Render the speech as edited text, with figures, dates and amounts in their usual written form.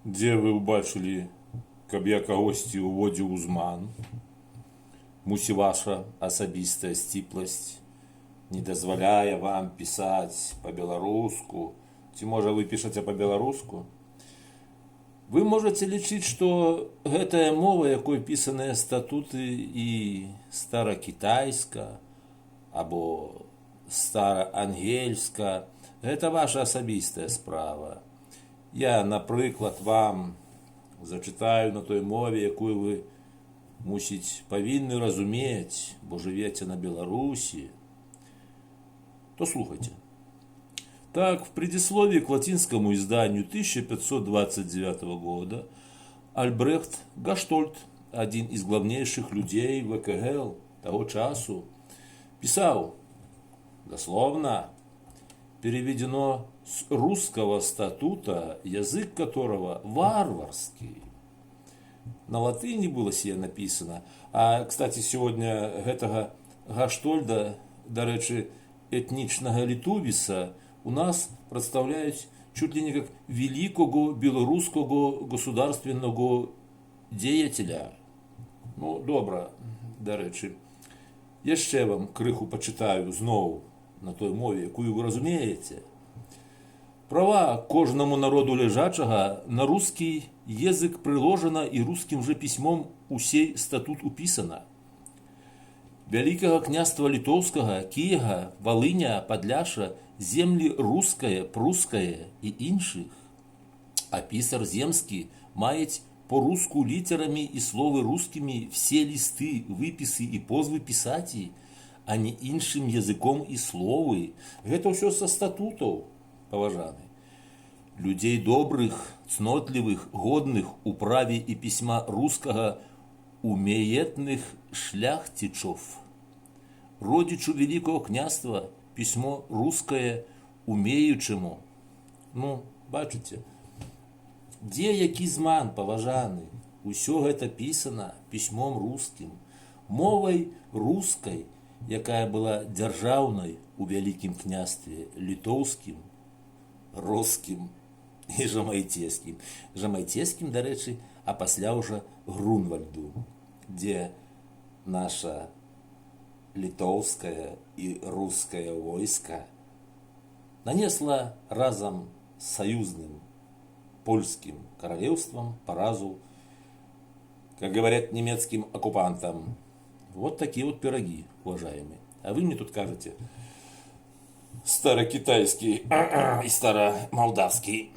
Дзе вы ўбачылі, каб я кагосьці ўводзіў у зман? Мусі, ваша асабістая сціпласць не дазваляе вам пісаць па-беларуску. Ці, можа, вы пішаце па-беларуску? Вы можаце лічыць, што гэтая мова, якой пісаныя статуты, і старакітайска або стараангельска, гэта ваша асабістая справа. Я, напрыклад, вам зачытаю на той мове, якую вы, мусіць, павінны разумець, бо жывеце на Беларусі. То слухайте. Так, в предисловии к латинскому изданию 1529 года Альбрехт Гаштольд, один из главнейших людей ВКГ того часу, писал, дословно, переведено с русского статута, язык которого варварский. На латыни было сие написано. А, кстати, сегодня гэтага Гаштольда, дарэчы, этнічнага літувіса, у нас прадстаўляюць чуть ли не как великого белорусского государственного деятеля. Ну, добра, дарэчы. Яшчэ вам крыху пачытаю зноў на той мове, якую вы разумееце. Права кожнаму народу лежачага на русский язык приложена и русским же письмом у сей статут уписано. Вялікага княства Літоўскага, Кіева, Валыня, Падляша, землі рускае, прускае і іншых. А писар земскі маюць по-руску літерами и словы русскими все листы, выписы и позвы писати, а не іншым языком и словы. Гэта ўсё са статутаў, паважаны. Людей добрых, цнотлівых, годных у праве і пісьма рускага умеетных шляхтичов. Родичу Великого княства письмо русское умеючему. Ну, бачыце, дзе які зман, паважаны? Усё гэта пісана пісьмом рускім, мовай рускай, якая была дзяржаўнай у Вялікім княстве Літоўскім, рускім і жамайцескім. Жамайцескім, дарэчы, а пасля ўжо Грунвальду, дзе наша літоўскае і рускае войска нанесла разам з саюзным польскім королевством паразу, как говорят, немецким оккупантам. Вот такие вот пироги, уважаемые. А вы мне тут кажете: старокитайский и старомолдавский.